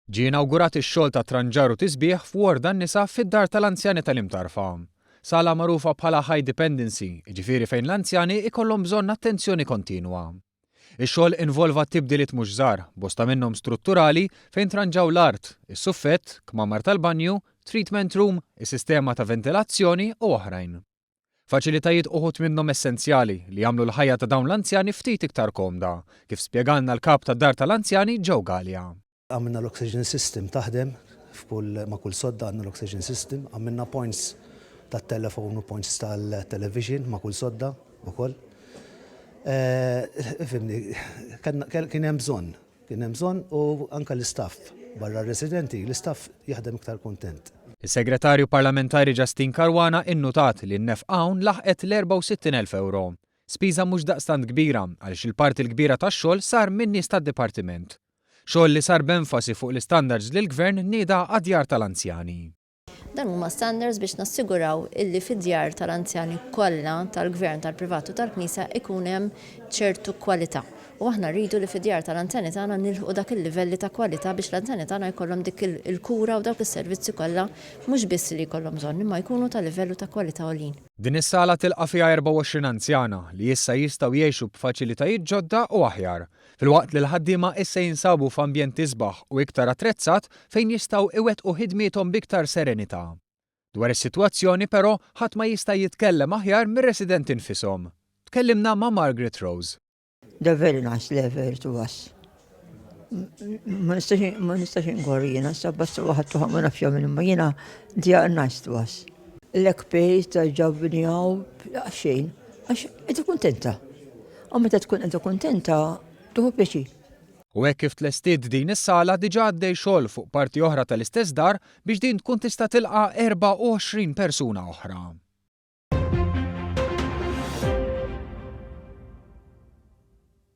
Ġie inawgurat ix-xogħol ta' tranġar u tisbiħ f'ward għan-nisa fid-Dar tal-Anzjani tal-Imtarfa. Sala magħrufa bħala high dependency, jiġifieri fejn l-anzjani ikollhom bżonn attenzjoni kontinwa. Ix-xogħol involva tibdiliet mhux żgħar, bosta minnhom strutturali, fejn tranġaw l-art, is-suffett, kmamar tal-banju, treatment room, is-sistema ta' ventilazzjoni u oħrajn. Faċilitajiet uħud minnhom essenzjali li jagħmlu l-ħajja ta' dawn l-anzjani ftit iktar komda, kif spjegalna l-Kap tad-Dar tal-Anzjani Joe Galea. Għamilna l-oxygen system taħdem f'kull ma' kull sodda għandna l-oxygen system, għamilna points tat-telefon u points tal-television ma' kull sodda wkoll. Ifhimni, kien hemm bżonn. Kien hemm bżonn u anke l-istaff barra r-residenti, l-istaff jaħdem iktar kuntent. Is-Segretarju Parlamentari Justyne Caruana innutat li n-nefqa hawn laħqet l-64,000 ewro. Spiża mhux daqstant kbira għaliex il-parti l-kbira tax-xogħol sar min-nies tad-dipartiment. Xogħol li sar b'enfasi fuq l-istandards li l-Gvern nieda għad-djar tal-anzjani. Dan huma standards biex nassiguraw illi fid-djar tal-anzjani kollha, tal-Gvern, tal-privat u tal-Knisja ikun hemm ċertu kwalità. U aħna rridu li fid-djar tal-anzjani tagħna nilħqu dak il-livelli ta' kwalità biex l-anzjani tagħna jkollhom dik il-kura u dawk is-servizzi kollha mhux biss li jkollhom bżonn imma jkunu ta' livell u ta' kwalità għoljin. Din is-sala tilqa' fiha 24 anzjana li issa jistgħu jgħixu b'faċilitajiet ġodda u aħjar. Filwaqt li l-ħaddiema issa jinsabu f'ambjent isbaħ u iktar attrezzat fejn jistgħu iwettqu ħidmiethom b'iktar serenità. Dwar is-sitwazzjoni, però, ħadd ma jista' jitkellem aħjar mir-residenti nfishom. Tkellimna ma' Margaret Rose. They're very nice, they're very to us. Ma nistax ma nistax ingorr jiena, sa basta waħed tuħa ma nafx minn imma jiena they are nice to us. Lek pay ta' ġabni hawn xejn, għax qed kuntenta. U meta tkun qiegħda kuntenta, tieħu pjaċir. U hekk kif tlestiet din is-sala diġà għaddej xogħol fuq parti oħra tal-istess dar biex din tkun tista' tilqa' 24 persuna oħra.